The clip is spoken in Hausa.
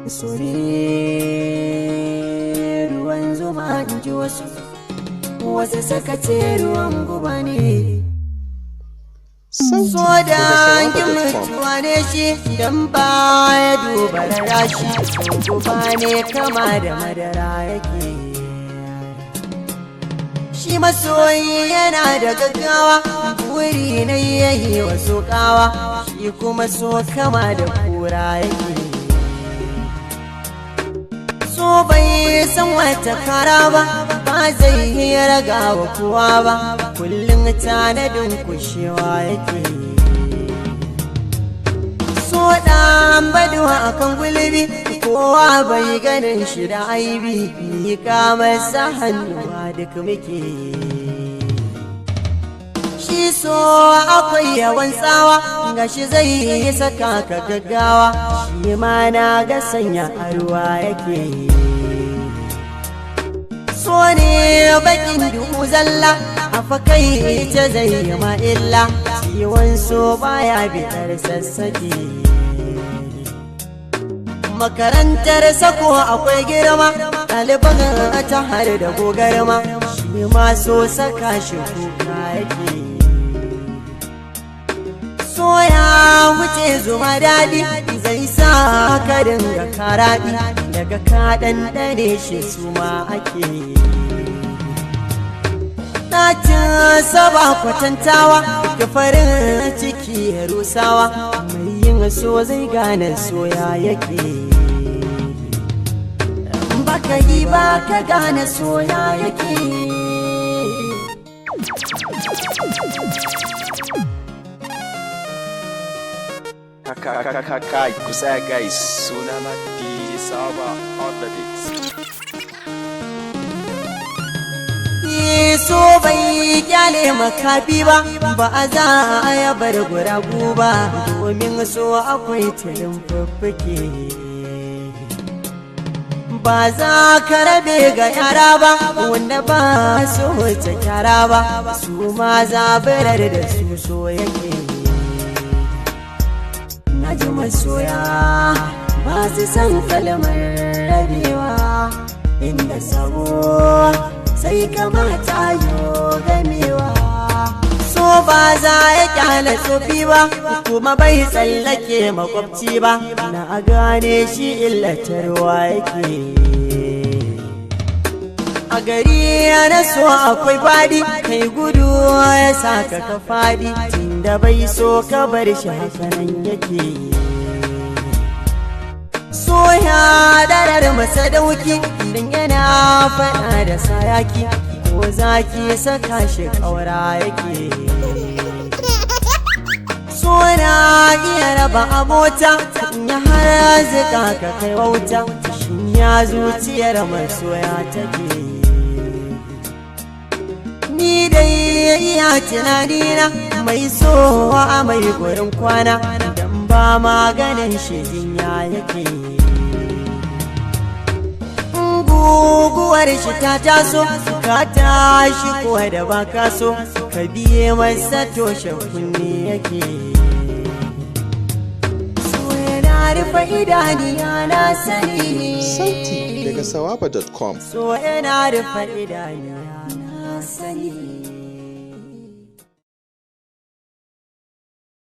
So ne ruwan zuma, in ji wasu, wasu saka ce ruwan guba ne. Sauti So daga dangin sawaba.com. mutuwa ne shi dan ba ya duba rashi, guba ne kama da madara yake. Shi masoyi yana da gaggawa, wuri na yayi wasu kawa, shi kuma so kama da kura yake. So bai san wata kara ba, ba zai yi raga wa kowa ba, kullum tanadin kushewa yake. So ɗan baduwa akan gulbi, kowa bai ganin shi da aibi, miƙa masa hannuwa duk muke. Shi so akwai yawan tsawa, gashi zai yi saka ka gaggawa, shi ma na ga sanya a ruwa yake. So ne bakin duhu zalla, a fakai ta zai yi ma illa, ciwon so baya bitar sassake. Makarantar sako akwai girma, ɗaliban ta har da gogarma, shi ma so saka shi kuka yake. So ya wuce zuma daɗi, zai sa ka dinga karaɗi, daga ka ɗanɗane shi su ma ake. Ɗacin saba kwatantawa, ka farin ciki ya rusawa, mai yin so zai gane soya yake. Baka yi ba ka gane soya yake. Kai, ku tsaya guys, sunana DJ Saba on the beat. So bai kyale makafi ba, ba a za a ya bar guragu ba, domin so akwai tilin fuffuke. Ba za ka rabe ga yara ba, wanda ba su wuce kyara ba, su ma zabirar da su so yake. Na ji masoya ba su san kalmar rabewa, inda sabo sai kamata yo gamewa. So ba za ya kyale tsofi ba, kuma bai tsallake makwabci ba, na gane shi illatarwa yake. A gari na so akwai fadi, kai gudu ya saka ka fadi, tunda bai so ka bar shi hakanan yake. So ya darar masa dauki, din yana fada da sayaki, ko zaki saka shi kaura yake. So na iya raba abota, in ya har zika ka kai wauta, shin ya zuciyar masoya take? Ni dai iya tunanina, mai sowa a mai gurin kwana, dan ba maganin shi jinya yake. Guguwar shi ta taso, ka tashi ko da ba ka so, ka biye masa toshe kunne yake. So yana rufe idaniya, na sani. Sauti daga sawaba.com. So yana rufe idaniya, na sani.